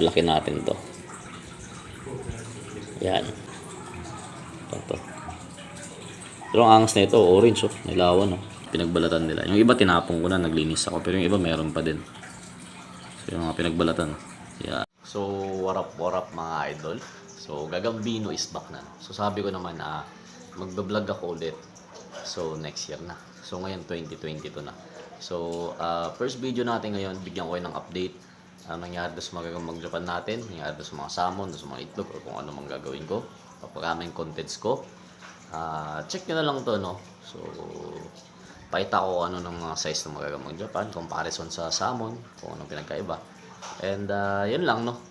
Alaki natin to. Yan. Ito. Pero ang angas na ito, orange oh. Nilawan oh. Pinagbalatan nila. Yung iba tinapong ko na, naglinis ako. Pero yung iba meron pa din. So yung mga pinagbalatan. Yan. So what up mga idol. So Gagambino is back na. So sabi ko naman na magbablog ako ulit. So next year na. So ngayon 2022 na. So first video natin ngayon, bigyan ko kayo ng update. Nangyari doon sa mga gagambang Japan natin, nangyari doon sa mga salmon, doon sa mga itlog, o kung ano mang gagawin ko. Papagaming contents ko. Check nyo na lang to, no? So pakita ko ano ng mga size ng mga gagambang Japan, comparison sa salmon, kung anong pinagkaiba. And yun lang, no?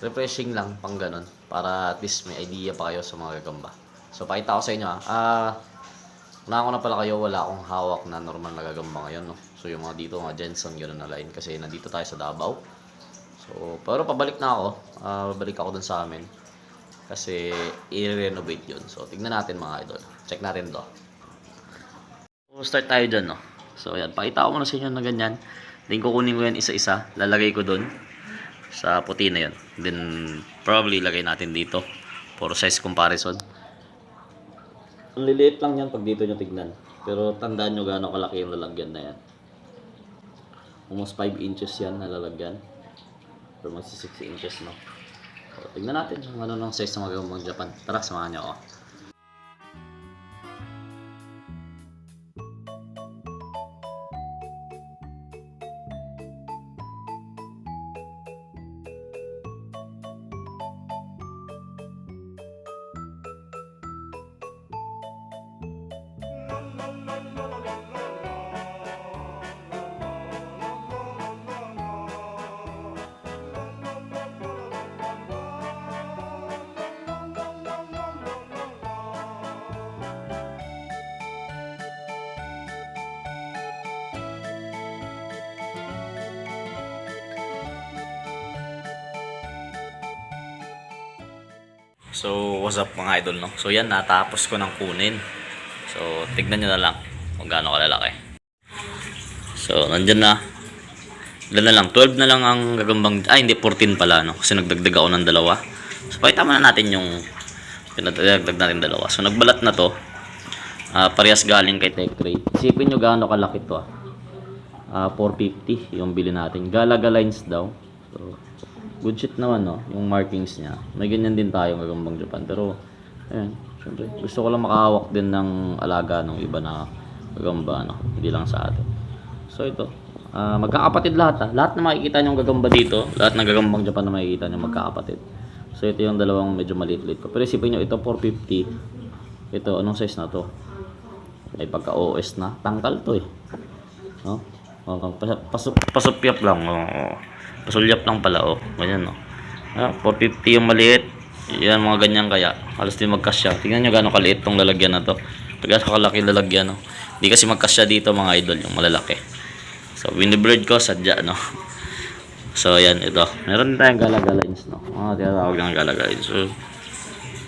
Refreshing lang, pang ganun. Para at least may idea pa kayo sa mga gagamba. So pakita ko sa inyo una ko na pala kayo, wala akong hawak na normal na gagamba ngayon, no? So yung mga dito, mga Jensen, gano'n na line. Kasi nandito tayo sa Davao. So, pero pabalik na ako. Babalik ako dun sa amin. Kasi i-renovate yun. So, tignan natin mga idol. Check natin to. So, start tayo dyan, no? So, ayan. Pakita ko muna sa inyo na ganyan. Then, kukunin ko yan isa-isa. Lalagay ko dun sa puti na yun. Then, probably lagay natin dito for size comparison. Ang liliit lang yan pag dito nyo tignan. Pero tandaan nyo gaano kalaki yung lalagyan na yan. Almost 5 inches yan na lalagyan. Pero magsi 6 inches, no? So, tignan natin kung ano ng size ng mga gagambang Japan. Tara, samahan nyo ako. So, what's up mga idol, no? So, yan, natapos ko ng kunin. So, tignan nyo na lang kung gaano kalalaki. So, nandyan na. Ilan na lang? 12 na lang ang gagambang... Ay, hindi, 14 pala, no? Kasi nagdagdag ako ng dalawa. So, pakita mo na natin yung pinadagdag natin dalawa. So, nagbalat na to. Parehas galing kay Tech Ray. Isipin nyo gaano kalaki to, 450 yung bili natin. Galaga lines daw. So, good shit naman, no? Yung markings niya. May ganyan din tayo gagambang Japan. Pero, ayun, syempre, gusto ko lang makahawak din ng alaga ng iba na gagamba, no? Hindi lang sa atin. So, ito. Magkakapatid lahat, Lahat na makikita nyo gagamba dito, lahat ng gagambang Japan na makikita nyo magkakapatid. So, ito yung dalawang medyo maliit-liit ko. Pero isipin nyo, ito 450. Ito, anong size na to? Ay, pagka-OS na. Tangkal to, eh. No? Pasupyap lang, pasulyap lang pala, oh. Ganyan, no. 450 yung maliit. Yan, mga ganyan kaya. Halos din magkasya. Tingnan nyo gano'ng kaliit tong lalagyan na to. Pag kalaki lalagyan, no. Hindi kasi magkasya dito, mga idol, yung malalaki. So, winibird ko, sadya, no. So, yan, ito. Meron din tayong galaga lines, no. Tinatawag ng galaga lines. So,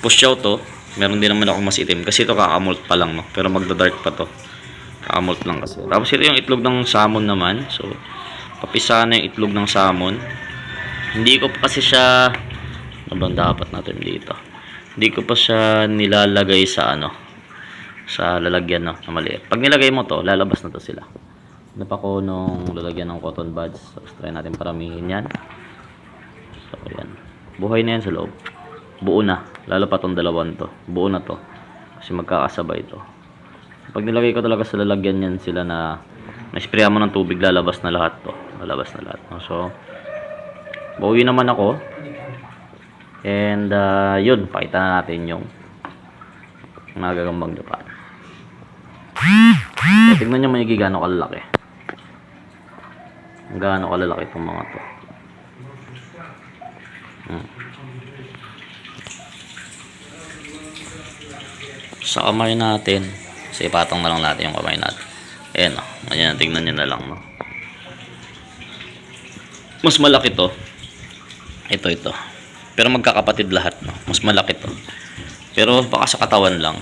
push out to. Meron din naman ako mas itim. Kasi ito kakamolt pa lang, no. Pero magda-dark pa to. Kakamolt lang kasi. Tapos ito yung itlog ng salmon naman. So, papisa na yung itlog ng salmon. Hindi ko pa kasi siya nabang dapat natin dito. Hindi ko pa siya nilalagay sa sa lalagyan, no, na maliit. Pag nilagay mo to, lalabas na to sila. Napa ko nung lalagyan ng cotton buds. So, try natin paramihin yan. So, yan. Buhay na yan sa loob. Buo na. Lalo pa tong dalawang to. Buo na to. Kasi magkakasabay to. Pag nilagay ko talaga sa lalagyan yan sila na na-sprayan mo ng tubig, lalabas na lahat to. Lalabas na lahat. So, bawi naman ako. And, yun. Pakita na natin yung mga gagambang Japan. So, tignan nyo may gano'ng kalalaki. Gano'ng kalalaki itong mga to. Sa kamay natin. Kasi ipatong na lang natin yung kamay natin. Ayan, no. Ayan, tignan nyo na lang, no. Mas malaki to. Ito. Pero magkakapatid lahat, no. Mas malaki to. Pero baka sa katawan lang.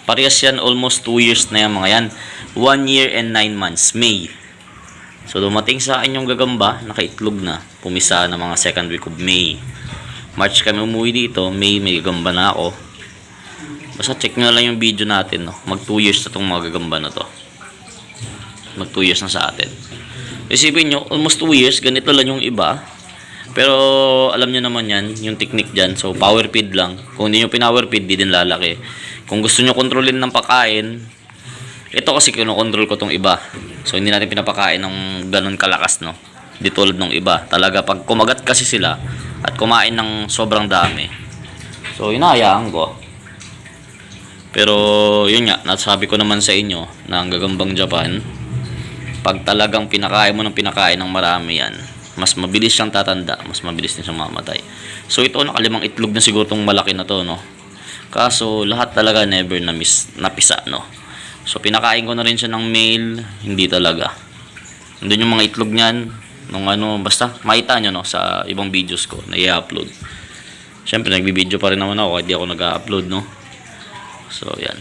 Parehas yan, almost 2 years na yan mga yan. 1 year and 9 months. May. So dumating sa akin yung gagamba, nakaitlog na. Pumisa ng mga second week of May. March kami umuwi dito, May may gagamba na ako. Basta check nyo lang yung video natin, no. Mag 2 years na tong mga gagamba na to. Mag 2 years na sa atin. Isipin nyo, almost 2 years, ganito lang yung iba. Pero alam nyo naman yan, yung technique dyan. So power feed lang. Kung hindi nyo pinower feed, di din lalaki. Kung gusto nyo kontrolin ng pagkain, ito kasi kinokontrol ko tong iba. So hindi natin pinapakain ng ganun kalakas, no. Di tulad ng iba. Talaga pag kumagat kasi sila at kumain ng sobrang dami. So hinahayaan ko. Pero yun nga, nasabi ko naman sa inyo na ang gagambang Japan, pag talagang pinakain mo ng marami yan, mas mabilis siyang tatanda, mas mabilis din siyang mamatay. So ito, nakalimang itlog na siguro tong malaki na to, no. Kaso lahat talaga never napisa, no. So pinakain ko na rin siya ng male, hindi talaga. Nandun yung mga itlog niyan, nung ano, basta makita nyo, no, sa ibang videos ko na i-upload. Syempre nagbibideo pa rin naman ako, hindi ako nag-upload, no. So yan.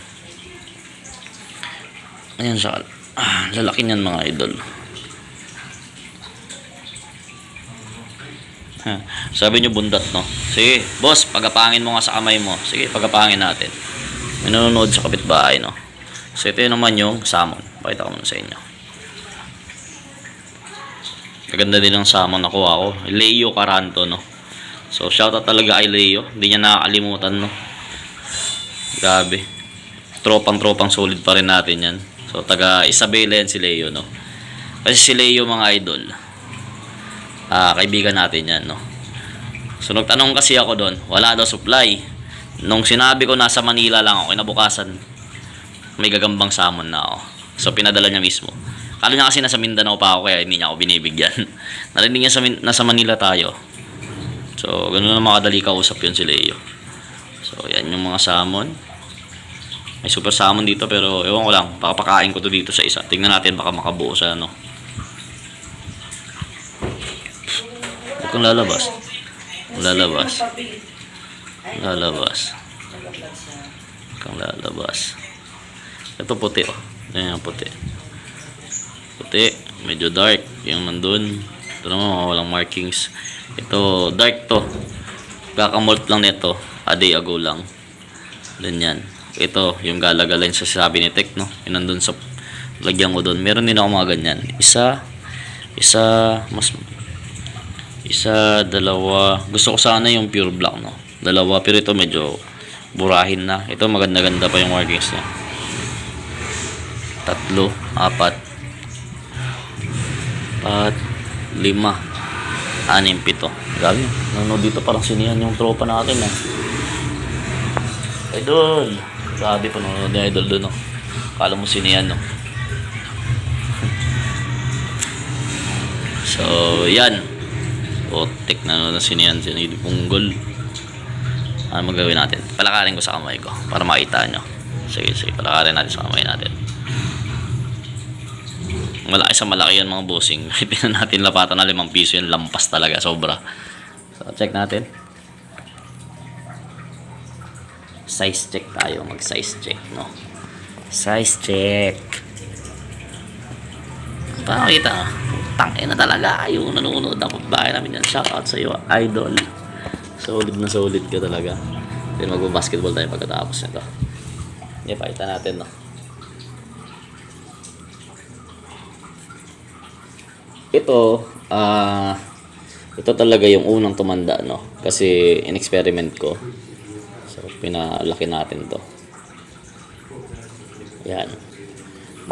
Ayan siya. Lalaki niyan mga idol. Sabi nyo bundat, no. Sige boss, pagapangin mo nga sa kamay mo. Sige, pagapangin natin. May nanonood sa kapitbahay, no. So ito yun naman yung salmon. Pakita ko muna sa inyo. Maganda din ang salmon nakuha ko. Leo Caranto, no. So shoutout talaga kay Leo. Hindi niya nakakalimutan, no. Grabe. Tropang solid pa rin natin yan. So taga Isabela yan si Leo, no. Kasi si Leo mga idol, kaibigan natin yan, no. So nagtanong kasi ako doon, wala daw supply. Nung sinabi ko nasa Manila lang ako, kinabukasan may gagambang salmon na ako. So pinadala niya mismo. Kala niya kasi nasa Mindanao pa ako, kaya hindi niya ako binibigyan. Narinig niya nasa Manila tayo. So ganoon na makadali kausap yun si Leo. So yan yung mga salmon. May super salmon dito pero ewan ko lang, pakapakain ko to dito sa isa. Tingnan natin baka makabuo sa ano. Huwag kang lalabas. Lalabas. Huwag kang lalabas. Ito puti, oh. Ayan yung puti. Puti, medyo dark. Yung nandun. Ito naman, walang markings. Ito, dark to. Kakamolt lang nito. A day ago lang. Ganyan. Ito, yung galagalan sa sabi ni Tek, no. Yung nandun sa lagyan ko doon. Meron din ako mga ganyan. Isa, dalawa. Gusto ko sana yung pure black, no. Dalawa, pero ito medyo burahin na. Ito maganda-ganda pa yung markings niya. 3, 4, 5, 6, 7. Grabe. Nanonood dito parang sinihan yung tropa natin, eh. Idol. Grabe pa nanonood ni Idol doon, no. Kala mo sinihan, no. So, yan. Tek na nanonood na sinihan. Sinipong-gol. Ano magagawin natin? Palakarin ko sa kamay ko para makita nyo. Sige. Palakarin natin sa kamay natin. Malaki sa malaki yan mga bossing. Kahit na natin lapatan na 5 piso yan, lampas talaga, sobra. So check natin. Size check tayo, mag size check, no. Size check. Paano kita? Tangin na talaga yung nanonood ng bahay namin yan. Shoutout sa iyo, Idol. Solid na solid ka talaga. Then magbabasketball tayo pagkatapos nito. Pakita natin, no. Ito talaga yung unang tumanda, no. Kasi in-experiment ko. So pinalaki natin to. Yan.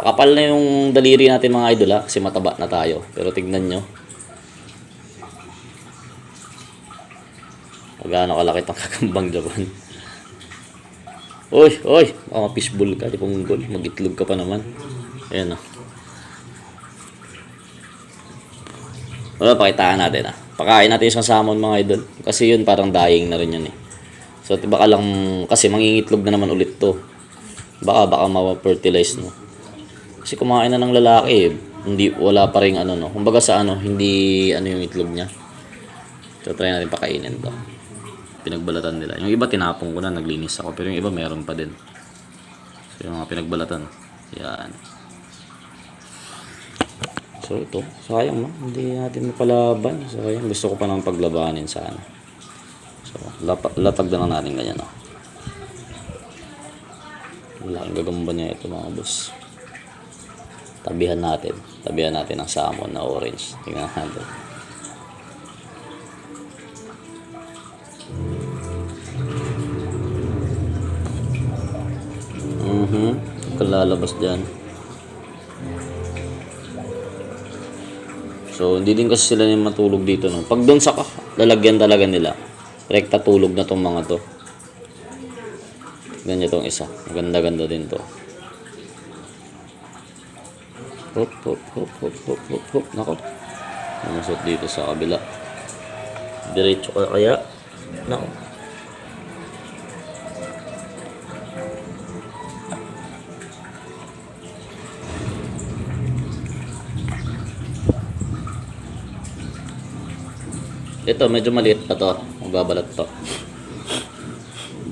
Makapal na yung daliri natin mga idol, ha, kasi mataba na tayo. Pero tignan nyo. Gaano kalaki itong kakambang Japan. Oy, baka fishbowl ka, di punggol. Mag-itlog ka pa naman. Ayan, no. Wala, pakitaan natin, ha. Pakain natin yung salmon mga idol. Kasi yun parang dying na rin yun, eh. So baka lang, kasi mangingitlog na naman ulit to. Baka ma-fertilize, no. Kasi kumain na ng lalaki, eh. Hindi, wala pa rin ano, no. Kumbaga sa ano, hindi ano yung itlog niya. So try natin pakainin to. Pinagbalatan nila. Yung iba tinapong ko na, naglinis ako. Pero yung iba meron pa din. So yung mga pinagbalatan. Yan. So So ito, sayang no, hindi natin mapalaban. Sayang, gusto ko pa nang paglabanin sana. So latag na lang natin ganyan no. Laking gagamba niya ito mga boss. Tabihan natin ng salmon na orange. Tingnan natin. Kalalabas dyan. So, hindi din kasi sila yung matulog dito, no? Pag doon sa lalagyan talaga nila, rekta tulog na tong mga to. Ganyan tong isa. Maganda-ganda din to. Hop, hop, hop, hop, hop, hop, hop. Nako. Namusot dito sa kabila. Diretso ka kaya? Nako. Ito, medyo maliit pa to. Magbabalat to.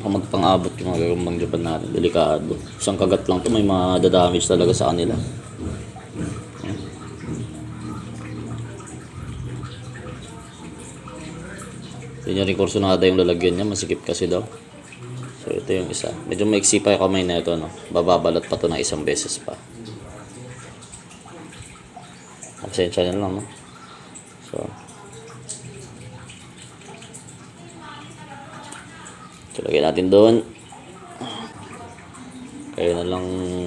Baka magpang-abot yung mga gagambang Japan natin. Delikado. Isang kagat lang to, may madadamage talaga sa kanila. Yun yung rekursunada yung lalagyan niya. Masikip kasi daw. So, ito yung isa. Medyo maiksi pa yung kamay na ito, no? Bababalat pa to na isang beses pa. Absensya na lang, no? So, lagyan natin doon. Kaya na lang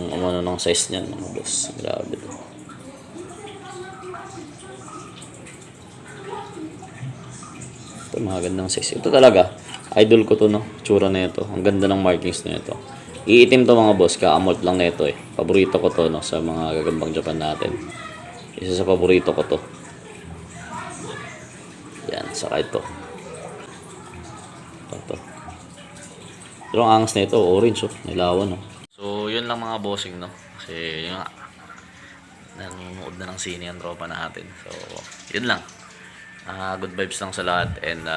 umano ng size niyan mga boss. Grabe to. Ito magandang size. Ito talaga. Idol ko to no. Tsura na ito. Ang ganda ng markings na ito. Iitim to mga boss. Ka-amort lang na ito eh. Paborito ko to no sa mga gagambang Japan natin. Isa sa paborito ko to. Yan. Saka ito. Ito. Pero ang angas na ito, orange oh, nilawan oh. So, yun lang mga bossing no. Kasi yun nga, nanonood na ng sine ang tropa natin. So, yun lang. Good vibes lang sa lahat and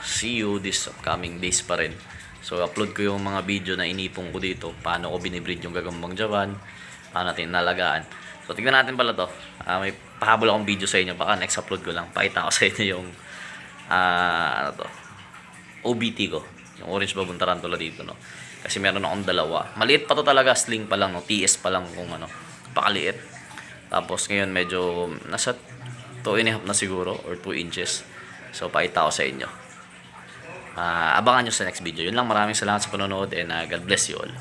see you this upcoming days pa rin. So, upload ko yung mga video na inipong ko dito. Paano ko binibreed yung gagambang Japan. Paano natin nalagaan. So, tignan natin pala to. May pahabol akong video sa inyo. Baka next upload ko lang. Pakita ko sa inyo yung ano to, OBT ko. Yung orange babon tarantula dito, no. Kasi meron akong dalawa. Maliit pa to talaga, sling pa lang, no. TS pa lang kung ano. Pakaliit. Tapos ngayon medyo nasa 2.5 na siguro or 2 inches. So pakita ko sa inyo. Abangan nyo sa next video. Yun lang, maraming salamat sa panonood and God bless you all.